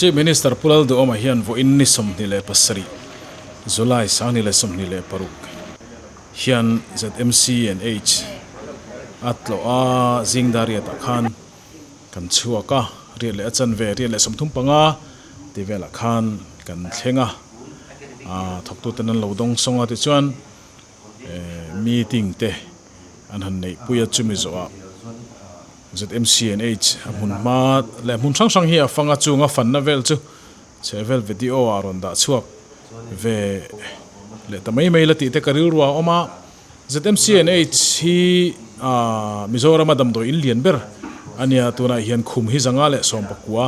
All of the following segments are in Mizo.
Chief Minister Pu Lalduhawma hian vawiin ni 27 July 2026 hian ZMC and H a tlawh a, zingdar riatah khan kan chhuak a, riat leh a chanve, riat leh 35 tih velah khan kan thleng a, thawktuten an lo dawng sawng a tichuan meeting te an han neihpui a chumi zawhah ZMCNH a hmun hma leh hmun hrang hrang hi a fang a chunga fanna vel chu chheh vel video ah rawn dah chhuak ve leh ta mai mai la tih te ka rilru a awm a. ZMCNH hi aah Mizoram a damdawi in lian ber a nia tunah hian khum hi 119 a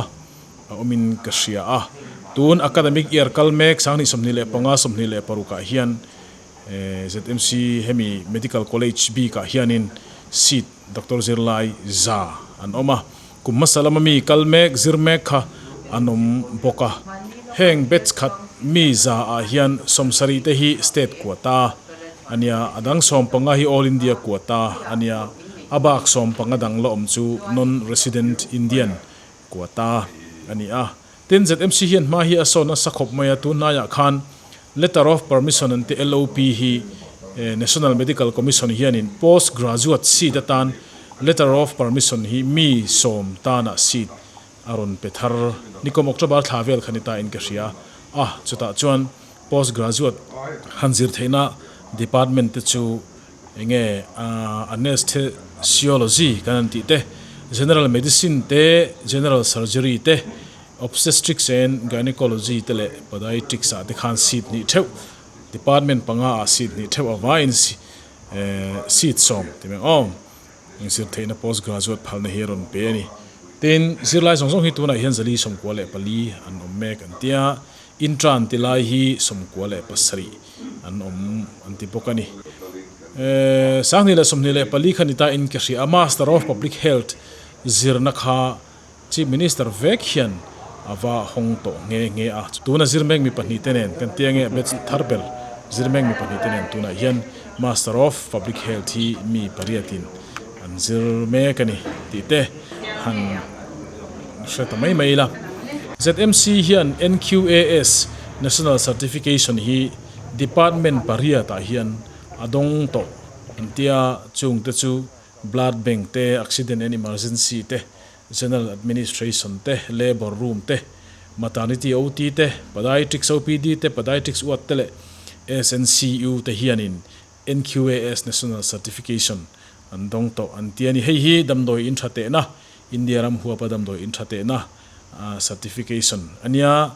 awmin ka hria a. Tun academic year kal mek 2025 26 ah hian ZMC hemi Medical College bikah hianin seat doctor zirlai za an awm a, kum hmasa lama mi kal mek zir mek kha an awm bawk a. Heng batch khat mi za ah hian 70 te hi state quota a nia, a dang 15 hi All India quota a nia, a bak 15 dang la awm chu non-resident Indian quota a ni a. Tin, ZMC hian hma hi a sawn nasa khawp mai a, tun hnaiah khan Letter of Permission an tih LOP hi National Medical Commission hianin Post Graduate seat atan Letter of Permission hi mi sawm tanah seat a rawn pe thar nikum October thla vel kha ni ta in ka hria a, chutah chuan Post Graduate han zir theihna Department te chu Enge Anesthesiology kan han tih te, General Medicine te, General Surgery te, Obstetrics and Gynecology te leh Podiatrics ah te khan seat hnih theuh, Department panga ah seat hnih theuh avaiin seat sawm ti mai ang aw. Zir theihna Post Graduate phalna hi a rawn pe a ni. Tin, zirlai zawng zawng hi tunah hian 494 an awm mek an tia, Intern ti lai hi 97 an awm an ti bawk a ni. 2024 kha ni ta in ka hria a, Master of Public Health zirna kha Chief Minister vek hian a va hawng tawh nghe nghe a. Tuna zir mek mi pahnih te nen kan tia nge batch thar ber zir mek mi pahnih te nen tunah hian Master of Public Health hi mi pariatin an zir mek a ni tih te han hre ta mai mai ila. ZMC hian NQAS National Certification hi Department pariat ah hian a dawng tawh an tia, chung te chu Blood Bank te, Accident and Emergency te, General Administration te, Labour Room te, Maternity OT te, Podiatrics OPD te, Podiatrics Ward te leh SNCU te hianin NQAS National Certification an dawng tawh an ti a ni. Hei hi damdawi in tha tehna, India ram huapa damdawi in tha tehna certification a nia.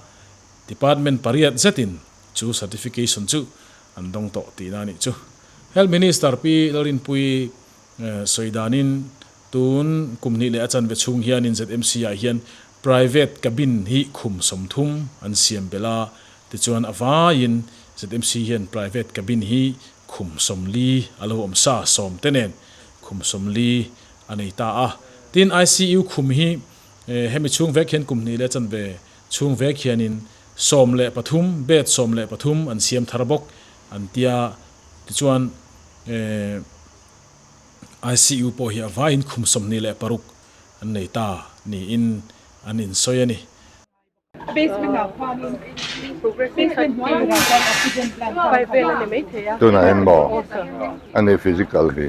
Department pariat zetin chu certification chu an dawng tawh tihna a nih chu. Health Minister Pi Lalrinpuii sawi danin tun kum hnih leh a chanve chhung hianin ZMC ah hian private cabin hi khum 30 an siam belh a, tichuan a vaiin ZMC hian private cabin hi khum 40 a lo awm sa sawm te nen khum 40 a nei ta a. Tin, ICU khum hi hemi chhung vek hian kum hnih leh a chanve chhung vek hianin 13, bed 13 an siam thar bawk an tia. Tichuan ICU pawh hi a vaiin khum 26 an nei ta niin an insawi a ni. Tunah hian maw a ni physical hi?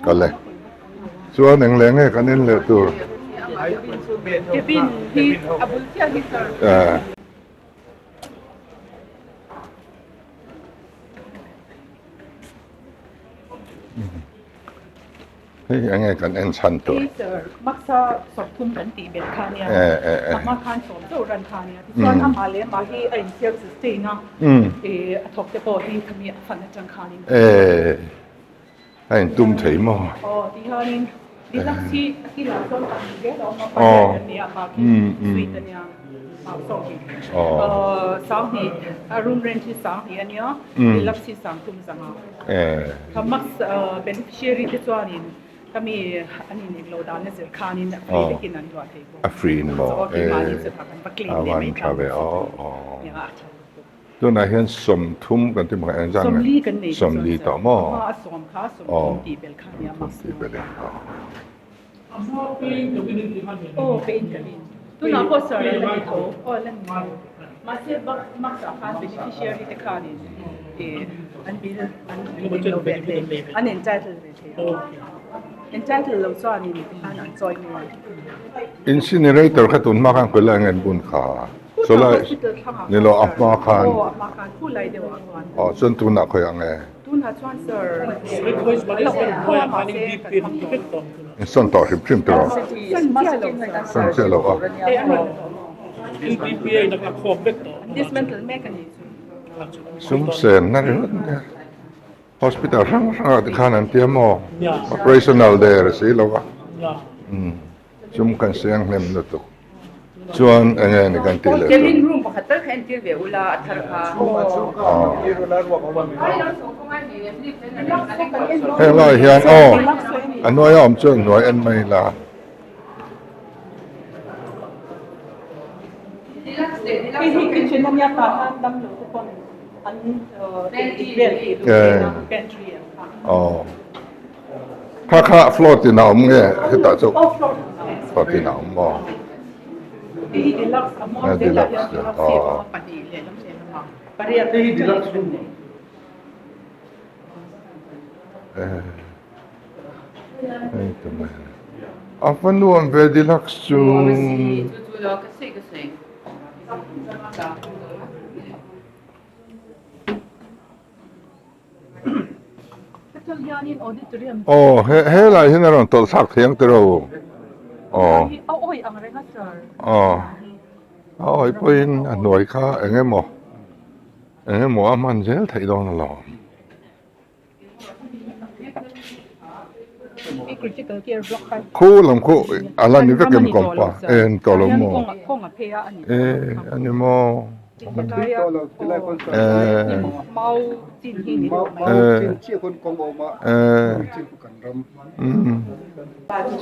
Kal e. Chuan eng leh nge kan en leh tur? Hei eng nge kan en chhan tur? A in tum thei maw? A free in maw? A van tha ve aw. Tunah hian 30 kan ti maw engzat nge? 40 kan nei chu chuan 40 tawh maw? A hma a sawm kha 30 tih belh kha nia maximum. Tih belh in aw. Aw paint kan in. Tunah pawh sir an la ni tho. Aw la ni tho. Mahse max ah khan beneficiary te khanin an bill an lo ve thei an entitle ve thei a. Entitle lo chuanin tikhan an chawi ngei. Incinerator kha tun hma khan kawih lai nge an bun kha? Chulai ni lo a hma khan. Aw a hma khan khu lai deuh ah chuan. Aw chuan tunah khawi ang e? Tunah chuan sir a la awm tho a mahse kan hmang tawh. In sawn tawh hrim hrim tawh. Sawn chiah lo a. Dismantle mek a nih chu. Sum sen na ringawt nia. Hospital hrang hrangah te khan an tia maw? Operational der si lo a. Sum kan seng hnem lutuk. Chuan eng nge ni kan tih leh chu? Cabin room pakhat tal kha entir ve ula a thar kha. Heng lai hian aw a hnuai a awm chuan hnuai en mai la. Hei hi kitchen ania tah khan damlo te pawn an dik vel tih duh theih a pantry ang kha. Aw. Kha kha floor tin a awm nge hetah chu floor tin a awm maw? Deluxe aw. A va nuam ve deluxe chu. Aw he helai hian a rawn tawlh thlak thei ang tiraw aw aw a awi pawhin a hnuai kha eng emaw eng emaw a hman zel theih dawn alawm. Khu lam khu a la ni vek em kawmpa e an tawh lo maw e a ni maw.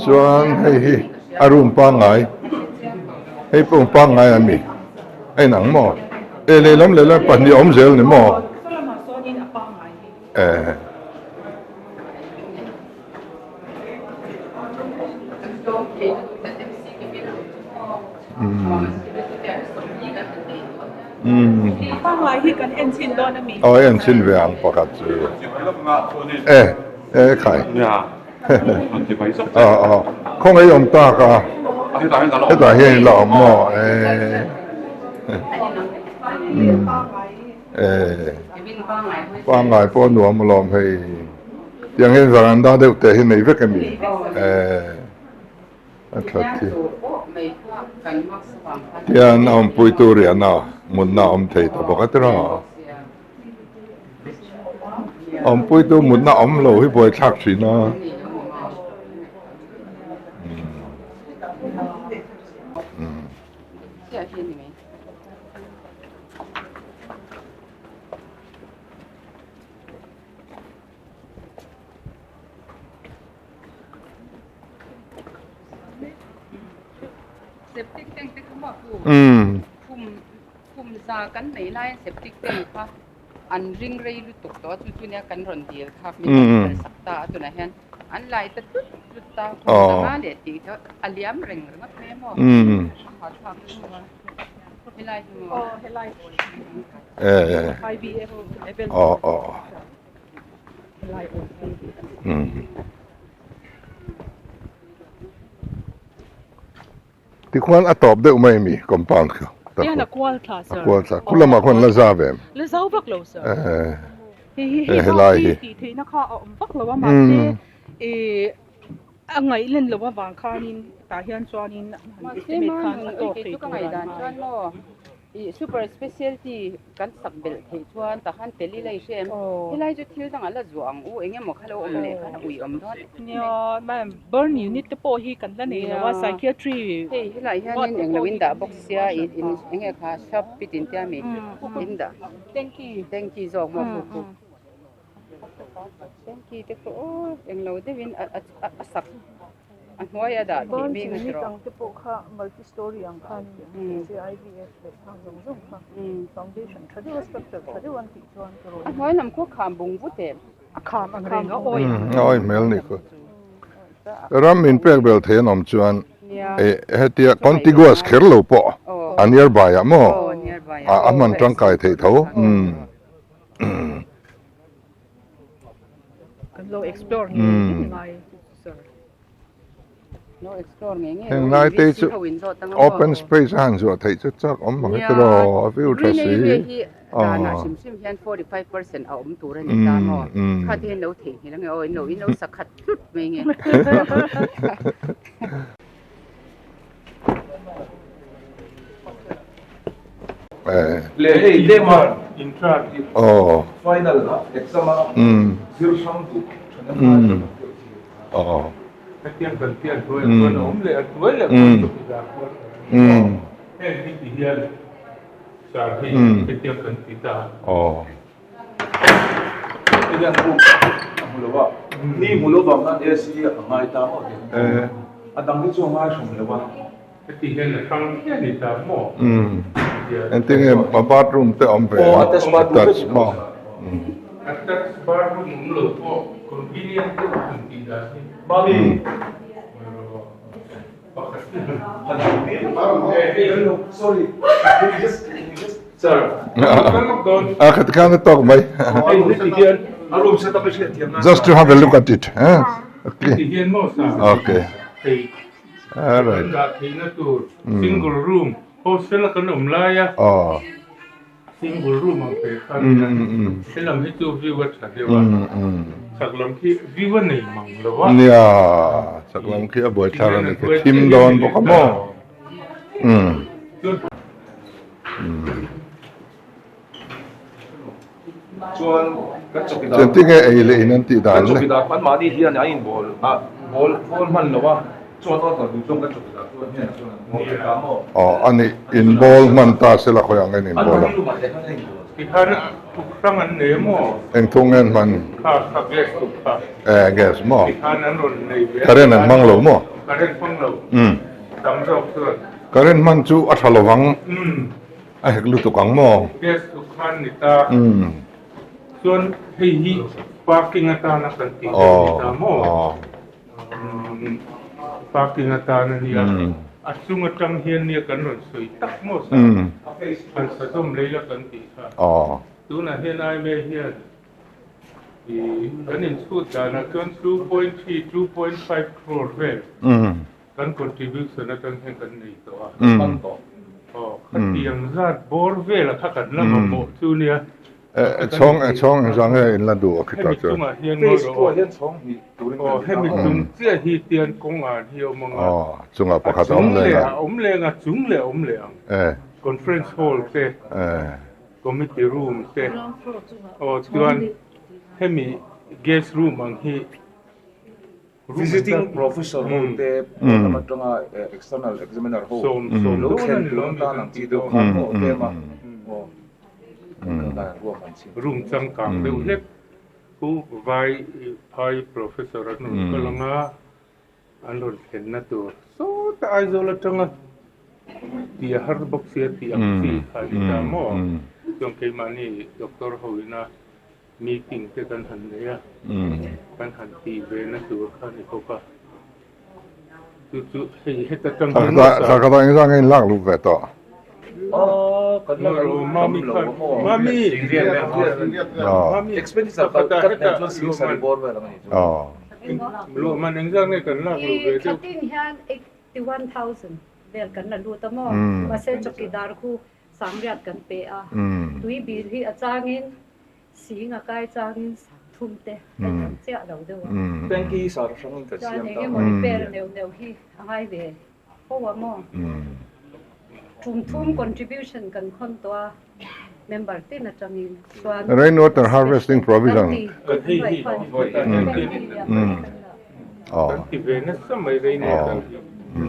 Chuan hei hi a room pangngai hei pawh pangngai a mi a inang maw e lehlam lehlam pahnih a awm zel ni maw e. Aw en chhin ve ang pakhat chu e e khai aw aw khawngaih awm tak a hetah hian in la awm maw e e pangngai pawh nuam alawm hei tiang hian veranda deuh te hi nei vek a mi e. A that hi. Tian a awmpui tur riahna mutna a awm thei ta bawk a tiraw. Awmpui tu mutna awm lo hi buaithlak thin a. Septic tank te kha maw pu khum khum za kan nei lai a septic tank kha an ring rei lutuk tawh a chu chu nia kan rawn dil kha min rawn phal sak ta a tunah hian an lai ta tlut tlut ta khum zanga leh tih kha a liam reng ringawt mai a maw a hahthlak lutuk a helai hi maw Tikhuan a tawp deuh mai mi compound kha. Hian a kual thla sir. A kual thla. Khu lamah khuan la za ve em? La zau vak lo sir. Hei hi helai hi. Tih theihna kha a awm vak lo a mahse a ngaih len lo avang khanin tah hian chuanin han estimate khan a tawk thei tur a ni. Ih super specialty kan sak belh theih chuan tah khan tel ila i hre em? Helai chu thil dangah la zuah ang u eng emaw kha lo awm leh khan a ui awm dawn em? Nia ma'am burn unit te pawh hi kan la nei lo a psychiatry Hei helai hianin eng lo in dah bawk sia ih in eng nge kha shop pit in tia mi in dah Tanky tanky zawk maw khu khu tanky te khu aw eng lo deuhin a a sak. A hnuai a dah theih bik a ni rawh. Ang te pawh kha multi story ang khan se IVF leh khang zawng zawng kha foundation tha deuh a structure tha deuh an tih chuan ka rawn A hnuai lam khu kham bung vut em? A kham ang reng a awi ang. A awi hmel ni khu. Ram in pek bel thei an awm chuan hetia contiguous kher lo pawh a nearby ah maw a hman tangkai theih tho. Kan lo explore ngei ngei ngai sir. Heng lai te chu open space a han zuah theih chu chak awm mang e tiraw a view tha si. Danah hrim hrim hian 45% a awm tur a ni ta maw? Kha te hian lo theihnghilh ange aw, in lo in lo sa khat hlut mai nge. Le hei tlema intern hi final exam a zir hrang duh thahnem ngai tak ang deuh chi a ni. Hetiang kan pian hnuaiah chuan a awm leh a hnuai leh chuan chawkidar kual kan ni a. Heng hi ti hian sar hi hetiang kan ti ta. Hei hian room a hmu lo a, ni hmu lo vang khan AC a ngai ta maw tih a dang hi chu a ngai hran lo a. Heti hian a hrang hian ni ta maw? Engtin nge a bathroom te awm ve a? Attach maw? Attach bathroom awm lo pawh convenient deuh han tih dan hi. Mami. A khat khan a tawk mai. Just to have a look at it. Eh? Okay. Okay. All right. Single room hostel kan awm lai a. Oh. Single room ang ve kha nia. Helam hi chu view a tha deuh a. Chak lam khi view a nei mang lo a. Nia, chak lam khi a buai thar a ni khi. Thim dawn bawk a maw. Chuan kan chawkidar. Chuan tinge ei leh in an tih dan le. Kan chawkidar an mahni hian an inbawl a bawl bawl hman lo a chuan order duh chuan kan chawkidar chuan hnenah chuan an bawl vek a maw. Aw a ni inbawl hman ta se la khawi ang en inbawl a. Tikhan thuk hrang an nei maw. Eng thung nge an hman? Kha kha gas thuk kha. Eh gas maw. Tikhan an rawn nei ve a. Current an hmang lo maw? Current hmang lo. Tam zawk chuan. Current hman chu a tha lovang. A hek lutuk ang maw? Gas chu khan ni ta. Chuan hei hi parking atana kan tih deuh ni ta maw? Parking atana nia. A chung atang hian nia kan rawn sawi tak maw sa? Han sa zawm lei la kan tih kha. Tunah hian Aime hian kan inchhut danah chuan 2.3, 2.5 crore vel. Kan contribution atang hian kan nei tawh a. Kan tawh. Aw, khatiang zat bawr vela kha kan la mamawh chu nia. Chhawng chhawng engzah nge in la duh a khitah chuan? Hemi chungah hian ngawi rawh aw. Aw, hemi chung chiah hi tian kawng an hi a awm ang a. Aw, chungah pakhat a awm leng a. A awm leng a, chung leh a awm leh ang. Conference hall te, committee room te, aw chuan hemi guest room ang hi. Visiting Professor ho te pawn lam atanga external examiner ho lo thlen tur atan ang chi deuh khan maw tlem a aw kan lai ruak an chhim. Room changkang deuh hlek khu vai phai professor an rawn kal anga an rawn thlenna tur sawta Aizawl atanga tih a har bawk sia tih ang chi kha a ni ta maw chuan keimahni doctor ho ina Meeting te kan han nei a, kan han tih ve na tur kha ni bawk a. Chu chu hei heta tang hian maw sa. Sakata engzah nge in lak luh ve tawh? Mami khan, Mami! Mami, Sakata heta luahman engzah nge kan lak luh ve deuh? Thlatin hian 81,000 vel kan la lut a maw? Mahse chawkidar khu Sangriat kan pe a, tui bil hi a changin sing a kai changin sangthum te a inang chiah lo deuh a. Tanky sar hrangin kan Chuan siam ta. eng emaw repair neuh neuh hi a ngai ve fo a maw? Tum thum contribution kan khawn tawh a, member tin atangin chuan Rain water harvesting kan provision. ti Kan hei hi kan ti ve nasa mai rain water hi.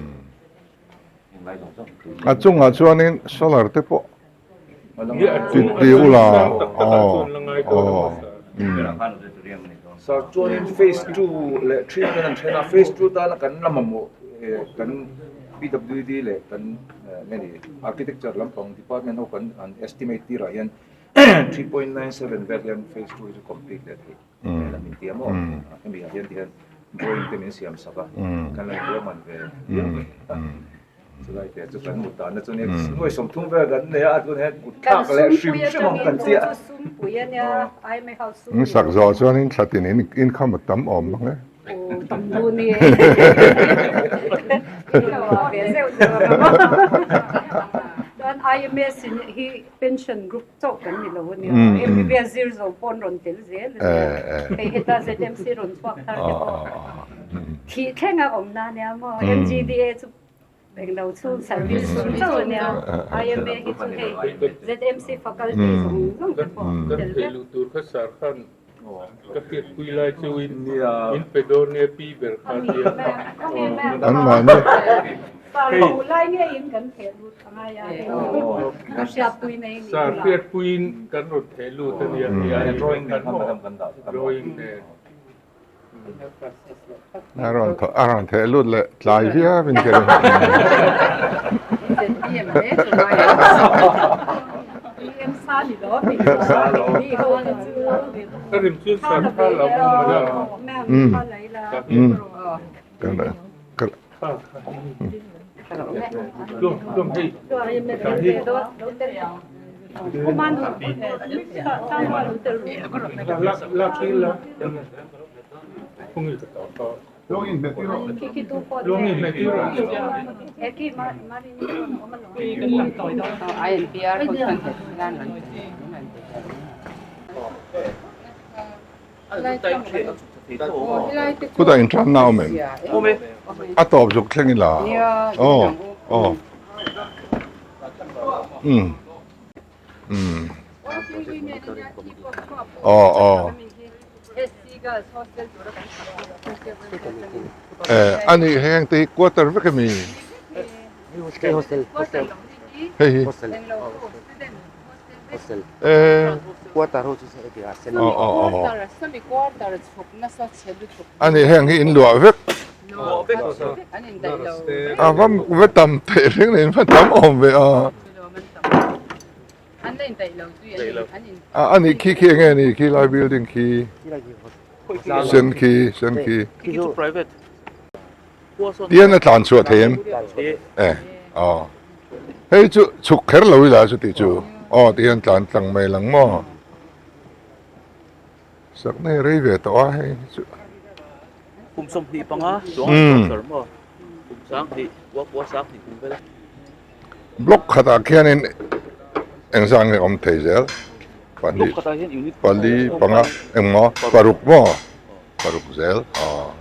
A chungah chuanin solar te pawh ti ula aw aw. Sir, chuanin phase 2 leh 3 kan han then a, phase 2 tana kan la mamawh kan PWD leh kan nge ni architecture lampang department ho kan an estimate tirah hian 3.97 vel hian phase 2 hi chu complete leh theih hmel a min ti a maw? Hemi ah hian tihian drawing te min siam sak a, kan lo ruahman ve viau mai a. Chulai te chu kan mut dan na chu nia nuai 30 vel kan nei a, tunah hian kut thlak leh hrim hrim ang kan tia. In sak zawh chuan in thla tin in income a tam awm mang e. Tam du ni e. Chuan IMS in hi pension group chauh kan ni lo a nia. MBBS zir zo pawn rawn tel zel a nia. Hei heta ZMC rawn chhuak thar te pawh thih thleng a awm na nia maw. MGDA chu englo chhung service chhung chauh a nia. IMA hi chu hei ZMC faculty zawng zawng te pawh tel vek. Kan thei luh tur kha sar khan ka hriatpui lai chu in in pe dawn nia pi ber kha tia. An mahni. Sar hriatpuiin kan rawn theh lut a nia tia drawing nen drawing nen. A rawn a rawn theh lut leh tlai viau in ka ring. Kutah inṭanna a awm em? A tawp zuk thleng ila. Aw aw. Umm. Umm. Aw aw. Eh ani heng te hi quarter vek emi? Hei hi. Eh. Ani heng hi in luah vek. A va va tam theih reng nen va tam awm ve a. A ani khi khi enge ni khi lai building khi sen khi sen khi. Tian a tlan chhuah thei em? Eh aw. Hei chu chhuk kher lo ila chuti chu aw tihian tlan tlang mai lang maw? Sak nei rei ve tawh a hei chu. Kum 25 chuang a kher maw? Kum 20 kua kua 20 kum vel a. Block khatah khianin engzah nge awm thei zel? Pahnih, pali, panga, engmaw? Paruk maw? Paruk zel aw.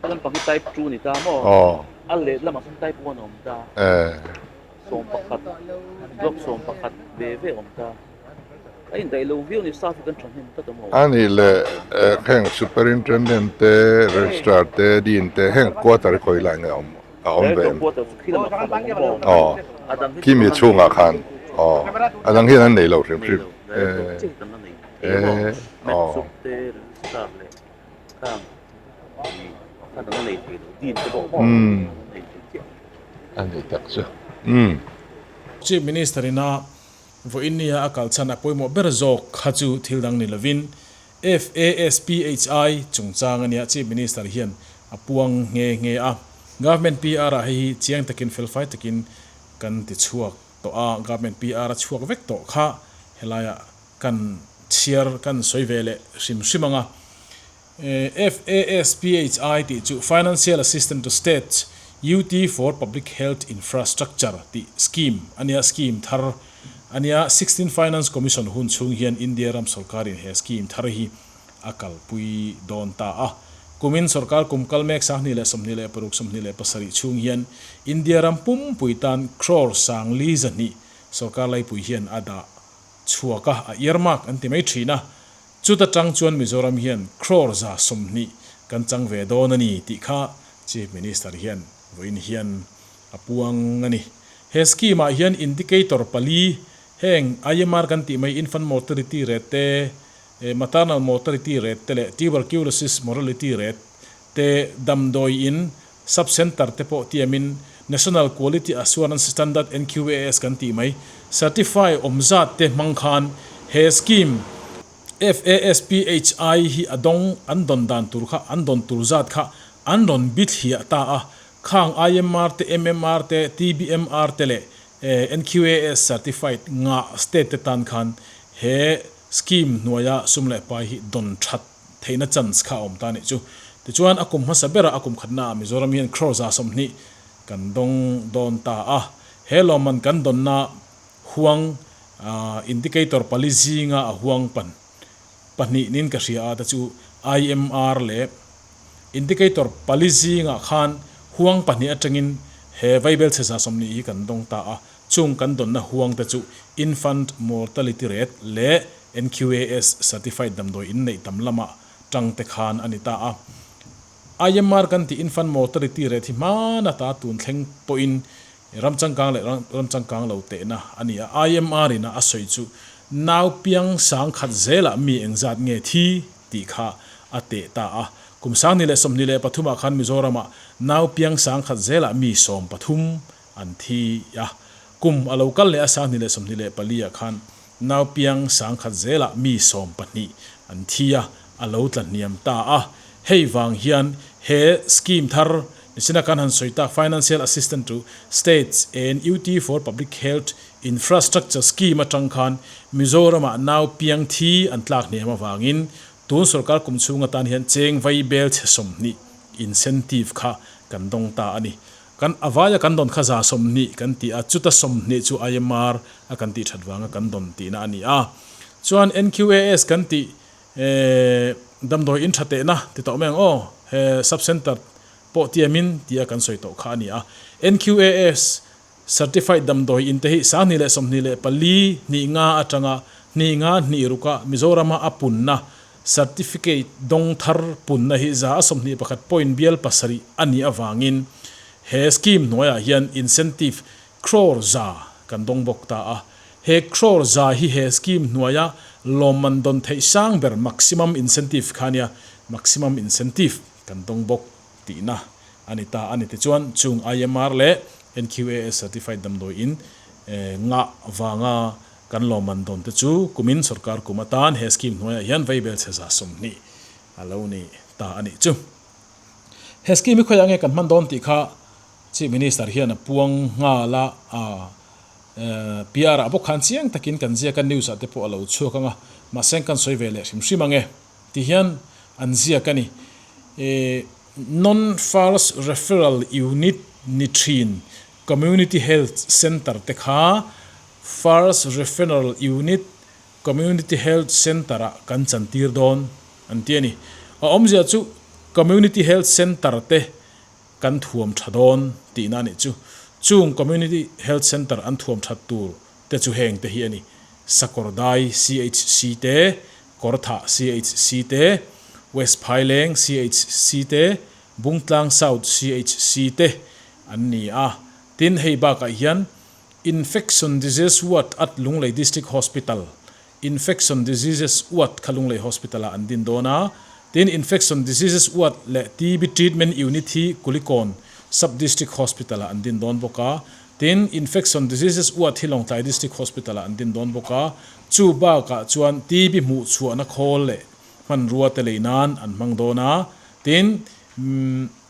Lampang hi type 2 ni ta maw? Aw. A let lamah sawn type 1 a awm ta. Eh. 11, block 11 ve ve a awm ta. A indaih lo viau ni staff hi kan thahnem tlat a maw? A nih leh heng superintendent te, registrar te, dean te heng quarter hi khawi lai nge a awm a awm ve em? Aw. Khi mi chhungah khan aw. A dang hian an nei lo hrim hrim. Eh. Eh. Aw. Umm a ni tak chu umm. Chief Minister ina vawiin nia a kal chhan a pawimawh ber zawk kha chu thil dang ni lovin FASPHI chungchang a nia Chief Minister hian a puang nghe nghe a. Government PR ah hei hi chiang takin felfai takin kan ti chhuak tawh a, Government PR a chhuak vek tawh kha helaiah Kan chhiar kan sawi ve leh hrim hrim ang a. FASPHI tih chu Financial Assistance to States UT for Public Health Infrastructure tih scheme a nia, scheme thar a nia. 16 Finance Commission hun chhung hian India ram sorkarin he scheme thar hi a kalpui dawn ta a. Kumin sorkar kum kal mek 2026 27 chhung hian India ram pumpui tan crore 4,200 sorkar laipui hian a dah chhuak a, a earmark an ti mai thin a, chuta tang chuan Mizoram hian crore 120 kan chang ve dawn a ni tih kha Chief Minister hian vawiin hian a puang a ni. He scheme ah hian indicator pali heng IMR kan tih mai infant mortality rate te, Maternal mortality rate te leh tuberculosis mortality rate te damdawi in sub centre te pawh tiamin National Quality Assurance Standard, NQAS, kan tih mai certify awm zat te hmang khan he scheme FASPHI hi a dawng an dawn dan tur kha an dawn tur zat kha an rawn bithliah ta a, khang IMR te, MMR te, TBMR te leh NQAS certified ngah state te tan khan he scheme hnuaia sum leh pai hi dawn that theihna chance kha a awm ta a nih chu. Tichuan a kum hmasa berah a kum khatnaah Mizoram hian crore 30 kan dawng dawn ta a, he lawmman kan dawnna huang indicator pali zinga a huang pan pahnih nin ka hria a ta chu IMR leh indicator pali zingah khan huang pahnih atangin he vaibel chhe 30 hi kan dawng ta a, chung kan dawnna huang te chu infant mortality rate leh NQAS certified damdawi inneih tam lama tang te khan a ni ta a. IMR kan tih infant mortality rate hi hmana ta tun thleng pawhin Ram changkang leh ram changkang lo tehna a ni a, IMR in a a sawi chu nau piang sang khat zelah mi engzat nge thi tih kha a teh ta a. Kum 2023 ah khan Mizoramah nau piang sang khat zelah mi 13 an thi a. Kum a lo kal leh a 2024 ah khan nau piang sang khat zelah mi 12 an thi a, a lo tla hniam ta a. Hei vang hian he scheme thar Nichina kan han sawi tak Financial Assistance to States and UT for Public Health Infrastructure Scheme atang khan Mizoramah nau piang thi an tlak hniam avangin tun sorkar kum chhung atan hian cheng vai bel chhe 20 incentive kha kan dawng ta a ni. Kan avaia kan dawn kha 120 kan ti a, chuta 20 chu IMR a kan tih that vanga kan dawn tihna a ni a. Chuan NQAS kan tih Damdawi in tha tehna ti tawh mai ang aw, he sub centre pawh tiamin tia kan sawi tawh kha a ni a. NQAS certified damdawi in te hi 2024 hnih nga atanga hnih nga hnih ruka Mizorama a punna certificate dawng thar punna hi 121 point bial pasarih a nih avangin he scheme hnuaiah hian incentive crore 100 kan dawng bawk ta a. He crore 100 hi he scheme hnuaia lawmman dawn theih sang ber maximum incentive kha nia, maximum incentive kan dawng bawk tihna a ni ta a ni. Tichuan, chung IMR leh NQAS certified damdawi in ngah vanga kan lawmman dawn te chu kumin sorkar kum atan he scheme hnuaiah hian vaibel chhe 120 a lo ni ta a nih chu. He scheme hi khawiah nge kan hman dawn tih kha Chief Minister hian a puang nghal a, PR ah bawk khan chiang takin kan ziak a, news ah te pawh a lo chhuak ang a, mahse kan sawi ve leh hrim hrim ang e ti hian an ziak a ni. Non First Referral Unit ni thin Community Health Centre te kha First Referral Unit Community Health Centre ah kan chantir dawn an ti a ni. A awmzia chu Community Health Centre te kan thuam tha dawn tihna a nih chu. Chung Community Health Centre an thuam that tur te chu heng te hi a ni, Sakawrdai CHC te, Kawrthah CHC te, West Phaileng CHC te, Bungtlang South CHC te an ni a. Tin, hei bakah hian Infection Disease Ward at Lunglei District Hospital Infection Diseases Ward kha Lunglei Hospital-ah an din dawn a, tin Infection Diseases Ward leh TB Treatment Unit hi Kulikawn Sub-District Hospital-ah an din dawn bawk a, tin Infection Diseases Ward hi Lawngtlai District Hospital-ah an din dawn bawk a, chu bakah chuan TB hmuhchhuahna khawl leh hmanrua te lei nan an hmang dawn a, tin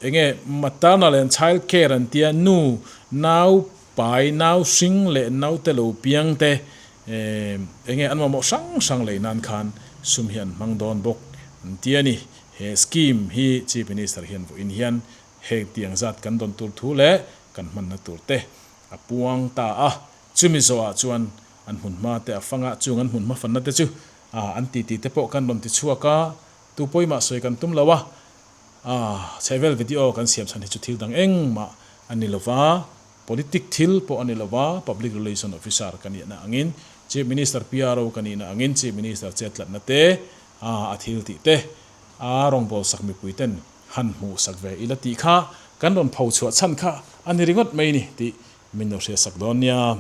enge Maternal and Child Care an tia nu nau Pai, nau hring leh naute lo piang te enge an mamawh hrang hrang lei nan khan sum hi an hmang dawn bawk an ti a ni. He scheme hi Chief Minister hian vawiin hian heng tiang zat kan dawn tur thu leh kan hmanna tur te a puang ta a. Chumi zawhah chuan an hmunhma te a fang a, chung an hmunhma fanna te chu an titi te pawh kan rawn ti chhuak a, tu pawimah sawi kan tum lo a. Chhehvel video kan siam chhan hi chu thil dang engmah a ni lova, politic thil pawh a ni lova, Public Relation Officer ka nihna angin, Chief Minister PRO ka nihna angin Chief Minister chetlatna te, a thil tih te, a rawngbawlsak mipui ten han hmuhsak ve ila tih kha kan rawn pho chhuah chhan kha a ni ringawt mai ni tih min lo hriatsak dawn nia.